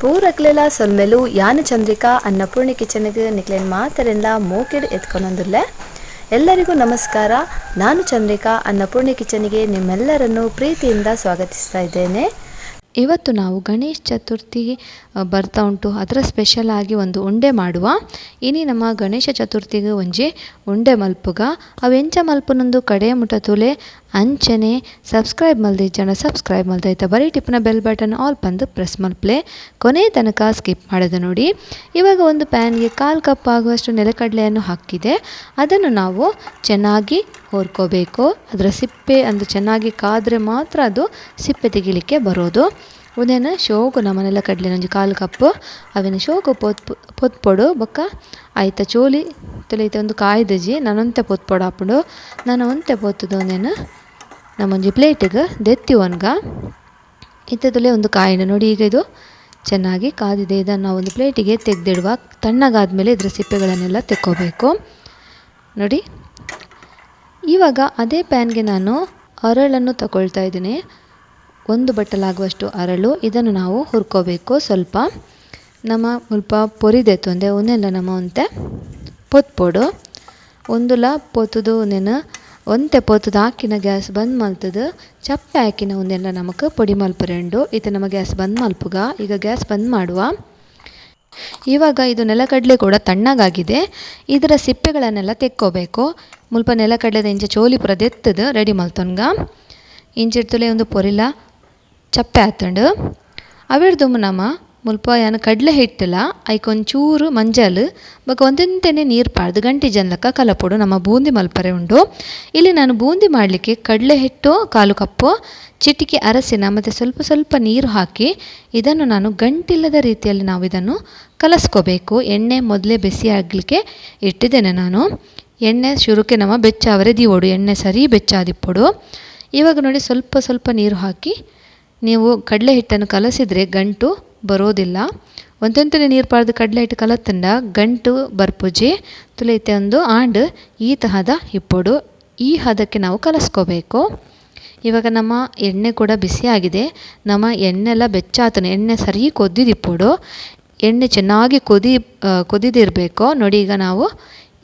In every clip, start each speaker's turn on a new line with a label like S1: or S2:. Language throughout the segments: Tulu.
S1: ಪೂರಕ್ಲೆಲ ಸೊಲ್ಮೆಲು ಯಾನು ಚಂದ್ರಿಕಾ ಅನ್ನಪೂರ್ಣಿ ಕಿಚನ್ಗ್ ನಿಕ್ಲೆನ್ ಮಾತೆರೆನ್ಲ ಮೋಕೆಡ್ ಎತ್ಕೊನೊಂದುಲ್ಲೆ. ಎಲ್ಲರಿಗೂ ನಮಸ್ಕಾರ. ನಾನು ಚಂದ್ರಿಕಾ ಅನ್ನಪೂರ್ಣಿ ಕಿಚನ್ಗೆ ನಿಮ್ಮೆಲ್ಲರನ್ನು ಪ್ರೀತಿಯಿಂದ ಸ್ವಾಗತಿಸ್ತಾ ಇದ್ದೇನೆ. ಇವತ್ತು ನಾವು ಗಣೇಶ್ ಚತುರ್ಥಿ ಬರ್ತಾ ಉಂಟು, ಅದರ ಸ್ಪೆಷಲ್ ಆಗಿ ಒಂದು ಉಂಡೆ ಮಾಡುವ. ಇನಿ ನಮ್ಮ ಗಣೇಶ ಚತುರ್ಥಿಗೆ ಒಂಜಿ ಉಂಡೆ ಮಲ್ಪುಗ. ಅವು ಎಂಚ ಮಲ್ಪುನೊಂದು ಕಡೆ ಮುಟ ತುಲೆ. ಅಂಚನೆ ಸಬ್ಸ್ಕ್ರೈಬ್ ಮಲ್ದಿ ಜನ ಸಬ್ಸ್ಕ್ರೈಬ್ ಮಲ್ದೈತ ಬರೀ ಟಿಪ್ಪುನ bell button all ಪಂದು ಪ್ರೆಸ್ ಮಲ್ಪ್ಲೆ. ಕೊನೆ ತನಕ ಸ್ಕಿಪ್ ಮಾಡೋದು ನೋಡಿ. ಇವಾಗ ಒಂದು ಪ್ಯಾನ್ಗೆ 1/4 ಕಪ್ ಆಗುವಷ್ಟು ನೆಲಕಡಲೆಯನ್ನು ಹಾಕಿದೆ. ಅದನ್ನು ನಾವು ಚೆನ್ನಾಗಿ ಹುರ್ಕೋಬೇಕು. ಅದರ ಸಿಪ್ಪೆ ಅಂದು ಚೆನ್ನಾಗಿ ಕಾದರೆ ಮಾತ್ರ ಅದು ಸಿಪ್ಪೆ ತೆಗಿಲಿಕ್ಕೆ ಬರೋದು. ಉಂದೆನ್ ಶೋಕು ನಮ್ಮ ನೆಲಕಡಲೆ ಒಂಜಿ 1/4 ಕಪ್ ಅವೆನ್ ಶೋಕು ಪೊತ್ಪೊಡು. ಬೊಕ್ಕ ಐತ ಚೋಲಿ ತುಲೈತ ಒಂದು ಕಾಯ್ದಜಿ ನಾನೊಂತೆ ಪೊತ್ಪೊಡು ಆಪುಂಡು. ನಾನು ಒಂತೆ ಪೊತ್ತುದು ಉಂದೆನ್ ನಮ್ಮೊಂಜಿ ಪ್ಲೇಟಿಗೆ ದೆತ್ತಿ ಒನ್ಗ ಇತ್ತದಲ್ಲೇ ಒಂದು ಕಾಯಿನ ನೋಡಿ. ಈಗ ಇದು ಚೆನ್ನಾಗಿ ಕಾದಿದೆ. ಇದನ್ನು ನಾವು ಒಂದು ಪ್ಲೇಟಿಗೆ ತೆಗೆದಿಡುವ. ತಣ್ಣಗಾದ ಮೇಲೆ ಇದರ ಸಿಪ್ಪೆಗಳನ್ನೆಲ್ಲ ತೆಕ್ಕೋಬೇಕು ನೋಡಿ. ಇವಾಗ ಅದೇ ಪ್ಯಾನ್ಗೆ ನಾನು ಅರಳನ್ನು ತಗೊಳ್ತಾ ಇದ್ದೀನಿ. 1 ಬಟ್ಟಲಾಗುವಷ್ಟು ಅರಳು. ಇದನ್ನು ನಾವು ಹುರ್ಕೋಬೇಕು ಸ್ವಲ್ಪ. ನಮ್ಮ ಸ್ವಲ್ಪ ಪೊರಿದೆತ್ತೊಂದೆ ಒಂದೆಲ್ಲ ನಮ್ಮ ಒಂತೆ ಪೊತ್ಪೊಡು. ಒಂದುಲ ಪೊತ್ತುದು ಒಂದೇನು ಒಂತೆ ಪೊತ್ತುದು ಹಾಕಿನ ಗ್ಯಾಸ್ ಬಂದ್ ಮಲ್ತದು ಚಪ್ಪೆ ಹಾಕಿನ ಒಂದೆಲ್ಲ ನಮಕ್ ಪೊಡಿ ಮಲ್ಪುರೆಂಡು. ಇದು ನಮ್ಮ ಗ್ಯಾಸ್ ಬಂದ್ ಮಲ್ಪುಗ. ಈಗ ಗ್ಯಾಸ್ ಬಂದ್ ಮಾಡುವ. ಇವಾಗ ಇದು ನೆಲಕಡಲೆ ಕೂಡ ತಣ್ಣಗಾಗಿದೆ. ಇದರ ಸಿಪ್ಪೆಗಳನ್ನೆಲ್ಲ ತೆಕ್ಕೋಬೇಕು. ಮುಲ್ಪ ನೆಲಕಡಲೆದ ಇಂಚ ಚೋಲಿ ಪೂರ ದೆತ್ತದು ರೆಡಿ ಮಲ್ತೊನ್ಗ. ಇಂಚಿರ್ತುಲೆ ಒಂದು ಪೊರಿಲ ಚಪ್ಪೆ ಆತುಂಡು. ಅವೆಡ್ದುಂಬು ನಮ್ಮ ಮುಲ್ಪ ಯಾನ್ ಕಡಲೆ ಹಿಟ್ಟಲ ಐಕ್ ಒಂಚೂರು ಮಂಜಲ್ ಬೊಕ ಒಂತೆಂತೆನೆ ನೀರು ಪಾಡ್ದು ಗಂಟಿ ಜನ್ಲಕ್ಕ ಕಲಪೊಡು. ನಮ್ಮ ಬೂಂದಿ ಮಲ್ಪರೆ ಉಂಡು. ಇಲ್ಲಿ ನಾನು ಬೂಂದಿ ಮಾಡಲಿಕ್ಕೆ ಕಡಲೆ ಹಿಟ್ಟು 1/4 ಕಪ್ಪು, ಚಿಟಿಕೆ ಅರಸಿನ ಮತ್ತು ಸ್ವಲ್ಪ ಸ್ವಲ್ಪ ನೀರು ಹಾಕಿ ಇದನ್ನು ನಾನು ಗಂಟಿಲ್ಲದ ರೀತಿಯಲ್ಲಿ ನಾವು ಇದನ್ನು ಕಲಸ್ಕೋಬೇಕು. ಎಣ್ಣೆ ಮೊದಲೇ ಬಿಸಿ ಆಗಲಿಕ್ಕೆ ಇಟ್ಟಿದ್ದೇನೆ ನಾನು. ಎಣ್ಣೆ ಶುರುಕ್ಕೆ ನಮ್ಮ ಬೆಚ್ಚಾವರೆ ದೀವೋಡು, ಎಣ್ಣೆ ಸರಿ ಬೆಚ್ಚಾದಿಪ್ಪೊಡು. ಇವಾಗ ನೋಡಿ ಸ್ವಲ್ಪ ಸ್ವಲ್ಪ ನೀರು ಹಾಕಿ ನೀವು ಕಡಲೆ ಹಿಟ್ಟನ್ನು ಕಲಸಿದರೆ ಗಂಟು ಬರೋದಿಲ್ಲ. ಒಂದೊಂದನೇ ನೀರು ಪಾಡ್ದು ಕಡಲೆ ಹಿಟ್ಟು ಕಲತ್ತಂಡ ಗಂಟು ಬರ್ಪುಜಿ. ತುಲೈತೆ ಒಂದು ಆಂಡ್ ಈ ತಹದ ಇಪ್ಪೊಡು. ಈ ಹದಕ್ಕೆ ನಾವು ಕಲಸ್ಕೋಬೇಕು. ಇವಾಗ ನಮ್ಮ ಎಣ್ಣೆ ಕೂಡ ಬಿಸಿಯಾಗಿದೆ. ನಮ್ಮ ಎಣ್ಣೆಲ್ಲ ಬೆಚ್ಚಾತನ ಎಣ್ಣೆ ಸರಿ ಕೊದ್ದಿದಿಪ್ಪೊಡು. ಎಣ್ಣೆ ಚೆನ್ನಾಗಿ ಕೊದಿದಿರಬೇಕು ನೋಡಿ. ಈಗ ನಾವು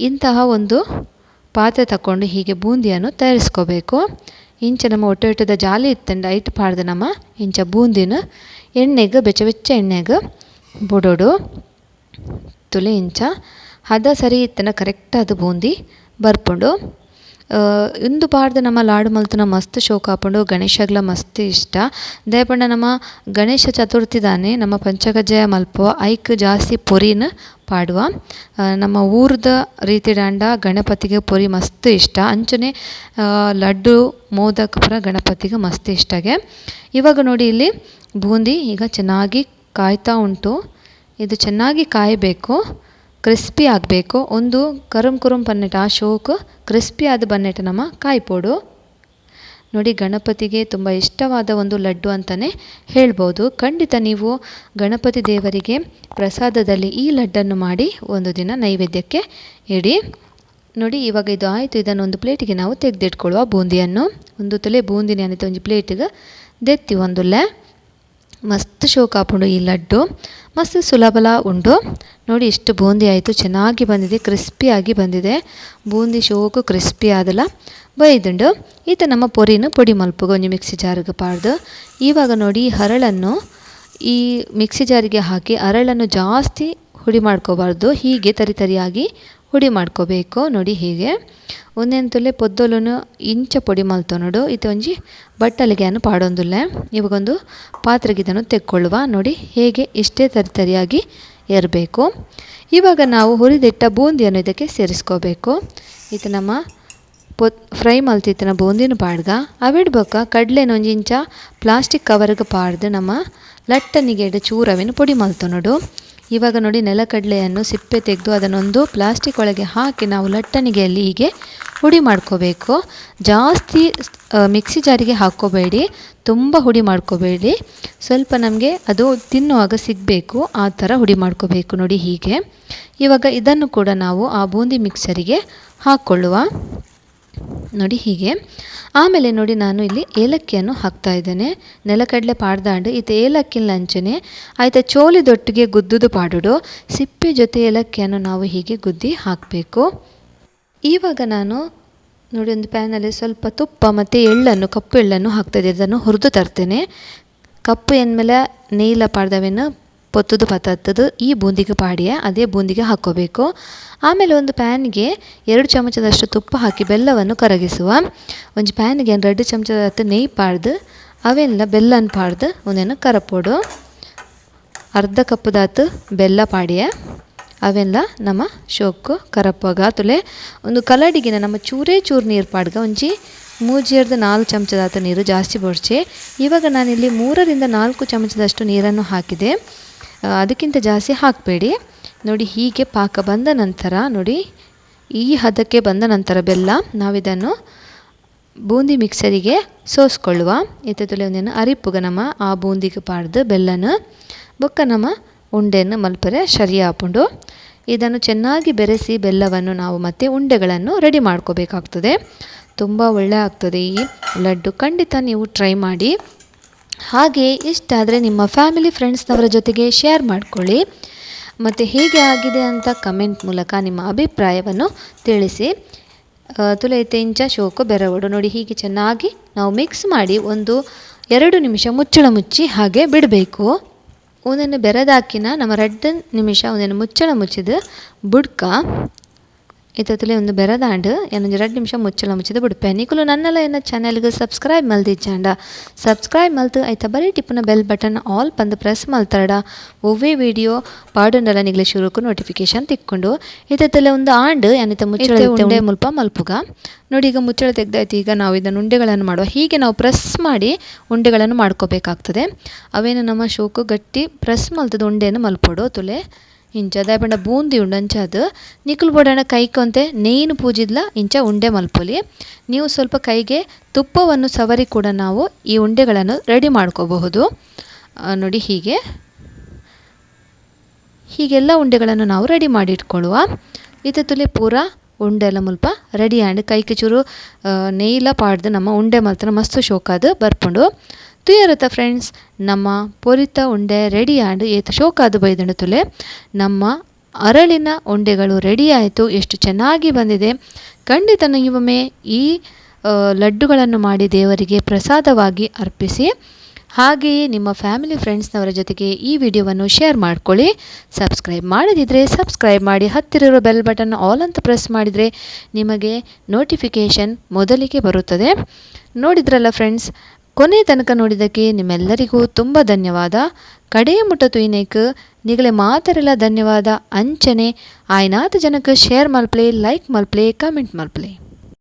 S1: ಇಂತಹ ಒಂದು ಪಾತ್ರೆ ತಕ್ಕೊಂಡು ಹೀಗೆ ಬೂಂದಿಯನ್ನು ತಯಾರಿಸ್ಕೋಬೇಕು. ಇಂಚ ನಮ್ಮ ಒಟ್ಟೆ ಒಟ್ಟೆದ ಜಾಲಿ ಇತ್ತಂಡ ಐಟ್ ಪಾಡ್ದು ನಮ್ಮ ಇಂಚ ಬೂಂದಿನ ಎಣ್ಣೆಗೆ ಬೆಚ್ಚ ಬೆಚ್ಚ ಎಣ್ಣೆಗೆ ಬುಡೋಡು. ತುಲೆ ಇಂಚ ಹದ ಸರಿ ಇತ್ತಂಡ ಕರೆಕ್ಟ್ ಅದು ಬೂಂದಿ ಬರ್ಪುಂಡು. ಇಂದು ಪಾಡ್ದು ನಮ್ಮ ಲಾಡು ಮಲ್ತುನ ಮಸ್ತ್ ಶೋಕ್ ಆಪುಂಡು. ಗಣೇಶಗ್ಲ ಮಸ್ತ್ ಇಷ್ಟ. ದಾಯೆ ನಮ್ಮ ಗಣೇಶ ಚತುರ್ಥಿ ದಾನೆ ನಮ್ಮ ಪಂಚಕಜ್ಜಾಯ ಮಲ್ಪುವ. ಐಕ್ ಜಾಸ್ತಿ ಪೊರಿನ ಪಾಡುವ. ನಮ್ಮ ಊರ್ದ ರೀತಿಡಾಂಡ ಗಣಪತಿಗೆ ಪೊರಿ ಮಸ್ತ್ ಇಷ್ಟ. ಅಂಚನೆ ಲಡ್ಡು ಮೋದಕ ಪೂರ ಗಣಪತಿಗೆ ಮಸ್ತ್ ಇಷ್ಟಗೆ. ಇವಾಗ ನೋಡಿ ಇಲ್ಲಿ ಬೂಂದಿ ಈಗ ಚೆನ್ನಾಗಿ ಕಾಯ್ತಾ ಉಂಟು. ಇದು ಚೆನ್ನಾಗಿ ಕಾಯಬೇಕು, ಕ್ರಿಸ್ಪಿ ಆಗಬೇಕು. ಒಂದು ಕರುಮ್ ಕುರುಮ್ ಪನ್ನೆಟ ಆ ಶೋಕ್ ಕ್ರಿಸ್ಪಿ ಆದ ಬನ್ನೆಟ ನಮ್ಮ ಕಾಯ್ಪೊಡು ನೋಡಿ. ಗಣಪತಿಗೆ ತುಂಬ ಇಷ್ಟವಾದ ಒಂದು ಲಡ್ಡು ಅಂತಲೇ ಹೇಳ್ಬೋದು. ಖಂಡಿತ ನೀವು ಗಣಪತಿ ದೇವರಿಗೆ ಪ್ರಸಾದದಲ್ಲಿ ಈ ಲಡ್ಡನ್ನು ಮಾಡಿ ಒಂದು ದಿನ ನೈವೇದ್ಯಕ್ಕೆ ಇಡಿ ನೋಡಿ. ಇವಾಗ ಇದು ಆಯಿತು. ಇದನ್ನು ಒಂದು ಪ್ಲೇಟಿಗೆ ನಾವು ತೆಗೆದಿಟ್ಕೊಳ್ಳುವ. ಬೂಂದಿಯನ್ನು ಒಂದು ತಲೆ ಬೂಂದಿನ ಅನ್ನಿತ ಒಂಜಿ ಪ್ಲೇಟಿಗೆ ದೆತ್ತಿ ಒಂದುಲ್ಲೆ. ಮಸ್ತ್ ಶೋಕ್ ಆಪುಂಡು ಈ ಲಡ್ಡು, ಮಸ್ತ್ ಸುಲಭಲ ಉಂಡು ನೋಡಿ. ಇಷ್ಟು ಬೂಂದಿ ಆಯಿತು, ಚೆನ್ನಾಗಿ ಬಂದಿದೆ, ಕ್ರಿಸ್ಪಿಯಾಗಿ ಬಂದಿದೆ. ಬೂಂದಿ ಶೋಕು ಕ್ರಿಸ್ಪಿ ಆದಲ ಬೈದುಂಡು. ಈತ ನಮ್ಮ ಪೊರಿನ ಪೊಡಿ ಮಲ್ಪುಗ ಒಂಜಿ ಮಿಕ್ಸಿ ಜಾರಿಗೆ ಪಾಡ್ದು. ಇವಾಗ ನೋಡಿ ಹರಳನ್ನು ಈ ಮಿಕ್ಸಿ ಜಾರಿಗೆ ಹಾಕಿ ಹರಳನ್ನು ಜಾಸ್ತಿ ಹುಡಿ ಮಾಡ್ಕೋಬಾರ್ದು, ಹೀಗೆ ತರಿ ತರಿಯಾಗಿ ಹುಡಿ ಮಾಡ್ಕೋಬೇಕು ನೋಡಿ ಹೀಗೆ. ಒಂದೆಂತುಲೆ ಪೊದ್ದೊಲುನು ಇಂಚ ಪೊಡಿ ಮಲ್ತೊನೊಡು. ಇತ್ತೆ ಒಂಜಿ ಬಟ್ಟಲಿಗೆ ಅನ್ನು ಪಾಡೊಂದುಲ್ಲೆ. ಇವಾಗೊಂದು ಪಾತ್ರೆಗೆ ಇದನ್ನು ತೆಕ್ಕೊಳ್ಳುವ ನೋಡಿ. ಹೇಗೆ ಇಷ್ಟೇ ತರಿ ತರಿಯಾಗಿ ಇರಬೇಕು. ಇವಾಗ ನಾವು ಹುರಿದಿಟ್ಟ ಬೂಂದಿಯನ್ನು ಇದಕ್ಕೆ ಸೇರಿಸ್ಕೋಬೇಕು. ಇದು ನಮ್ಮ ಫ್ರೈ ಮಲ್ತಿತ್ತಿನ ಬೂಂದಿನ ಪಾಡ್ಗ. ಅವಿಡ್ ಬೊಕ್ಕ ಕಡಲೆನ ಒಂಜಿ ಇಂಚ ಪ್ಲಾಸ್ಟಿಕ್ ಕವರ್ಗೆ ಪಾಡ್ದು ನಮ್ಮ ಲಟ್ಟನಿಗೆ ಚೂರವಿನ ಪೊಡಿ ಮಲ್ತೊನೊಡು. ಇವಾಗ ನೋಡಿ ನೆಲಕಡಲೆಯನ್ನು ಸಿಪ್ಪೆ ತೆಗೆದು ಅದನ್ನೊಂದು ಪ್ಲಾಸ್ಟಿಕ್ ಒಳಗೆ ಹಾಕಿ ನಾವು ಲಟ್ಟಣಿಗೆಯಲ್ಲಿ ಹೀಗೆ ಹುಡಿ ಮಾಡ್ಕೋಬೇಕು. ಜಾಸ್ತಿ ಮಿಕ್ಸಿ ಜಾರಿಗೆ ಹಾಕ್ಕೋಬೇಡಿ, ತುಂಬ ಹುಡಿ ಮಾಡ್ಕೋಬೇಡಿ. ಸ್ವಲ್ಪ ನಮಗೆ ಅದು ತಿನ್ನುವಾಗ ಸಿಗಬೇಕು, ಆ ಥರ ಹುಡಿ ಮಾಡ್ಕೋಬೇಕು ನೋಡಿ ಹೀಗೆ. ಇವಾಗ ಇದನ್ನು ಕೂಡ ನಾವು ಆ ಬೂಂದಿ ಮಿಕ್ಸರಿಗೆ ಹಾಕ್ಕೊಳ್ಳುವ. ನೋಡಿ ಹೀಗೆ. ಆಮೇಲೆ ನೋಡಿ ನಾನು ಇಲ್ಲಿ ಏಲಕ್ಕಿಯನ್ನು ಹಾಕ್ತಾ ಇದ್ದೇನೆ. ನೆಲಕಡಲೆ ಪಾಡ್ದಾಂಡು ಇತ್ತೆ ಏಲಕ್ಕಿನ ಅಂಚನೆ ಆಯ್ತಾ ಚೋಲಿ ದೊಟ್ಟಿಗೆ ಗುದ್ದುದು ಪಾಡುಡು. ಸಿಪ್ಪೆ ಜೊತೆ ಏಲಕ್ಕಿಯನ್ನು ನಾವು ಹೀಗೆ ಗುದ್ದಿ ಹಾಕಬೇಕು. ಇವಾಗ ನಾನು ನೋಡಿ ಒಂದು ಪ್ಯಾನಲ್ಲಿ ಸ್ವಲ್ಪ ತುಪ್ಪ ಮತ್ತು ಎಳ್ಳನ್ನು, ಕಪ್ಪು ಎಳ್ಳನ್ನು ಹಾಕ್ತಾಯಿದ್ದೆ. ಇದನ್ನು ಹುರಿದು ತರ್ತೇನೆ. ಕಪ್ಪು ಎನ್ಮೇಲೆ ನೇಯ್ಲ ಪಾಡ್ದವೇನು ಪೊತ್ತದು ಪತ್ತತ್ತದು ಈ ಬೂಂದಿಗೆ ಪಾಡಿಯ ಅದೇ ಬೂಂದಿಗೆ ಹಾಕ್ಕೋಬೇಕು. ಆಮೇಲೆ ಒಂದು ಪ್ಯಾನ್ಗೆ 2 ಚಮಚದಷ್ಟು ತುಪ್ಪ ಹಾಕಿ ಬೆಲ್ಲವನ್ನು ಕರಗಿಸುವ. ಒಂದು ಪ್ಯಾನ್ಗೆ 2 ಚಮಚದಷ್ಟು ನೆಯ್ಯಿ ಪಾಡ್ದು ಅವೆಲ್ಲ ಬೆಲ್ಲನ ಪಾಡ್ದು ಒಂದೇನು ಕರಪೋಡು. ಅರ್ಧ ಕಪ್ಪುದಾತು ಬೆಲ್ಲ ಪಾಡಿಯ ಅವೆಲ್ಲ ನಮ್ಮ ಶೋಕು ಕರಪುವಾಗ ತುಲೆ ಒಂದು ಕಲಡಿಗಿನ ನಮ್ಮ ಚೂರೇ ಚೂರು ನೀರು ಪಾಡ್ಗ ಒಂಜಿ ಮೂಜಿಯರ್ದು 4 ಚಮಚದಾತ ನೀರು ಜಾಸ್ತಿ ಬೋಡ್ಚೆ. ಇವಾಗ ನಾನಿಲ್ಲಿ 3 ರಿಂದ 4 ಚಮಚದಷ್ಟು ನೀರನ್ನು ಹಾಕಿದೆ, ಅದಕ್ಕಿಂತ ಜಾಸ್ತಿ ಹಾಕಬೇಡಿ. ನೋಡಿ ಹೀಗೆ ಪಾಕ ಬಂದ ನಂತರ ನೋಡಿ ಈ ಹದಕ್ಕೆ ಬಂದ ನಂತರ ಬೆಲ್ಲ ನಾವಿದನ್ನು ಬೂಂದಿ ಮಿಕ್ಸರಿಗೆ ಸೋಸ್ಕೊಳ್ಳುವ. ಇತ್ತಲೆ ಒಂದೇನು ಅರಿಪುಗ ನಮ್ಮ ಆ ಬೂಂದಿಗೆ ಪಾಡ್ದು ಬೆಲ್ಲನ ಬೊಕ್ಕ ನಮ್ಮ ಉಂಡೆಯನ್ನು ಮಲ್ಪರೆ ಸರಿ ಆಪುಂಡು. ಇದನ್ನು ಚೆನ್ನಾಗಿ ಬೆರೆಸಿ ಬೆಲ್ಲವನ್ನು ನಾವು ಮತ್ತೆ ಉಂಡೆಗಳನ್ನು ರೆಡಿ ಮಾಡ್ಕೋಬೇಕಾಗ್ತದೆ. ತುಂಬ ಒಳ್ಳೆ ಆಗ್ತದೆ ಈ ಲಡ್ಡು, ಖಂಡಿತ ನೀವು ಟ್ರೈ ಮಾಡಿ. ಹಾಗೆ ಇಷ್ಟ ಆದರೆ ನಿಮ್ಮ ಫ್ಯಾಮಿಲಿ ಫ್ರೆಂಡ್ಸ್ನವರ ಜೊತೆಗೆ ಶೇರ್ ಮಾಡ್ಕೊಳ್ಳಿ. ಮತ್ತು ಹೇಗೆ ಆಗಿದೆ ಅಂತ ಕಮೆಂಟ್ ಮೂಲಕ ನಿಮ್ಮ ಅಭಿಪ್ರಾಯವನ್ನು ತಿಳಿಸಿ. ತುಲೈತೆ ಇಂಚ ಶೋಕು ಬೆರವಡು ನೋಡಿ ಹೀಗೆ ಚೆನ್ನಾಗಿ ನಾವು ಮಿಕ್ಸ್ ಮಾಡಿ ಒಂದು 2 ನಿಮಿಷ ಮುಚ್ಚಳ ಮುಚ್ಚಿ ಹಾಗೆ ಬಿಡಬೇಕು. ಒಂದನ್ನು ಬೆರೆದಾಕಿನ ನಮ್ಮ 2 ನಿಮಿಷ ಒಂದನ್ನು ಮುಚ್ಚಳ ಮುಚ್ಚಿದ ಬುಡ್ಕ ಇತ್ತಲೆ ಒಂದು ಬೆರದಾಂಡು ಏನೊಂದು 2 ನಿಮಿಷ ಮುಚ್ಚಳ ಮುಚ್ಚಿದ ಬುಡ್ಪೆ. ನಿಕುಲು ನನ್ನೆಲ್ಲ ಎನ್ನ ಚಾನೆಲ್ಗೆ ಸಬ್ಸ್ಕ್ರೈಬ್ ಮಲ್ದಿಚ್ಚಾಂಡ ಸಬ್ಸ್ಕ್ರೈಬ್ ಮಲ್ತು ಐತ ಬರೀ ಟಿಪ್ಪುನ bell button all ಪಂದು press ಮಲ್ತಾಡ ಒವ್ವೇ ವಿಡಿಯೋ ಪಾಡುಂಡಲ ನಿಗ್ಲೆ ಶುರುಕು ನೋಟಿಫಿಕೇಶನ್ ತಿಕ್ಕೊಂಡು. ಇತ್ತಲೆ ಒಂದು ಆಂಡು ಏನಿತ ಮುಚ್ಚಳ ಉಂಡೆ ಮುಲ್ಪ ಮಲ್ಪುಗ. ನೋಡಿ ಈಗ ಮುಚ್ಚಳ ತೆಗ್ದಾಯ್ತು. ಈಗ ನಾವು ಇದನ್ನು ಉಂಡೆಗಳನ್ನು ಮಾಡುವ. ಹೀಗೆ ನಾವು ಪ್ರೆಸ್ ಮಾಡಿ ಉಂಡೆಗಳನ್ನು ಮಾಡ್ಕೋಬೇಕಾಗ್ತದೆ. ಅವೇನು ನಮ್ಮ ಶೋಕು ಗಟ್ಟಿ ಪ್ರೆಸ್ ಮಲ್ತದ ಉಂಡೆಯನ್ನು ಮಲ್ಪೊಡು ತುಲೆ ಇಂಚ ದಾಯಪಂಡ ಬೂಂದಿ ಉಂಡು ಅಂಚಾದು ನಿಕುಲು ಬೋಡಣ ಕೈಕೊಂತೆ ನೇಯ್ನು ಪೂಜಿದ್ಲ ಇಂಚ ಉಂಡೆ ಮಲ್ಪೊಲಿ. ನೀವು ಸ್ವಲ್ಪ ಕೈಗೆ ತುಪ್ಪವನ್ನು ಸವರಿ ಕೂಡ ನಾವು ಈ ಉಂಡೆಗಳನ್ನು ರೆಡಿ ಮಾಡ್ಕೋಬಹುದು. ನೋಡಿ ಹೀಗೆ ಹೀಗೆಲ್ಲ ಉಂಡೆಗಳನ್ನು ನಾವು ರೆಡಿ ಮಾಡಿ ಇಟ್ಕೊಳ್ಳುವ. ಇತ್ತ ತುಲೆ ಪೂರ ಉಂಡೆಲ್ಲ ಮುಲ್ಪ ರೆಡಿ ಆಂಡ್ ಕೈಗೆ ಚೂರು ನೇಯ್ಲ ಪಾಡ್ದು ನಮ್ಮ ಉಂಡೆ ಮಲ್ತನ ಮಸ್ತ್ ಶೋಕಾದು ಬರ್ಪುಂಡು. ತುಯರತ ಫ್ರೆಂಡ್ಸ್ ನಮ್ಮ ಪೊರಿತ ಉಂಡೆ ರೆಡಿ ಆಂಡ್ ಏತು ಶೋಕಾದು ಬೈದಂಡು ತುಲೆ ನಮ್ಮ ಅರಳಿನ ಉಂಡೆಗಳು ರೆಡಿ ಆಯಿತು. ಎಷ್ಟು ಚೆನ್ನಾಗಿ ಬಂದಿದೆ. ಖಂಡಿತ ನೀವೊಮ್ಮೆ ಈ ಲಡ್ಡುಗಳನ್ನು ಮಾಡಿ ದೇವರಿಗೆ ಪ್ರಸಾದವಾಗಿ ಅರ್ಪಿಸಿ. ಹಾಗೆಯೇ ನಿಮ್ಮ ಫ್ಯಾಮಿಲಿ ಫ್ರೆಂಡ್ಸ್ನವರ ಜೊತೆಗೆ ಈ ವಿಡಿಯೋವನ್ನು ಶೇರ್ ಮಾಡ್ಕೊಳ್ಳಿ. ಸಬ್ಸ್ಕ್ರೈಬ್ ಮಾಡದಿದ್ದರೆ ಸಬ್ಸ್ಕ್ರೈಬ್ ಮಾಡಿ ಹತ್ತಿರ bell button all ಅಂತ ಪ್ರೆಸ್ ಮಾಡಿದರೆ ನಿಮಗೆ ನೋಟಿಫಿಕೇಷನ್ ಮೊದಲಿಗೆ ಬರುತ್ತದೆ. ನೋಡಿದ್ರಲ್ಲ ಫ್ರೆಂಡ್ಸ್, ಕೊನೆ ತನಕ ನೋಡಿದ್ದಕ್ಕೆ ನಿಮ್ಮೆಲ್ಲರಿಗೂ ತುಂಬ ಧನ್ಯವಾದ. ಕಡೆಯ ಮುಟ್ಟ ತುಯ್ನೇಕ್ ನಿಗಲೆ ಮಾತರೆಲ್ಲ ಧನ್ಯವಾದ. ಅಂಚನೆ ಆಯ್ನಾತ ಜನಕ್ಕೆ ಶೇರ್ ಮಲ್ಪ್ಲೆ, ಲೈಕ್ ಮಲ್ಪ್ಲೆ, ಕಮೆಂಟ್ ಮಲ್ಪ್ಲೆ.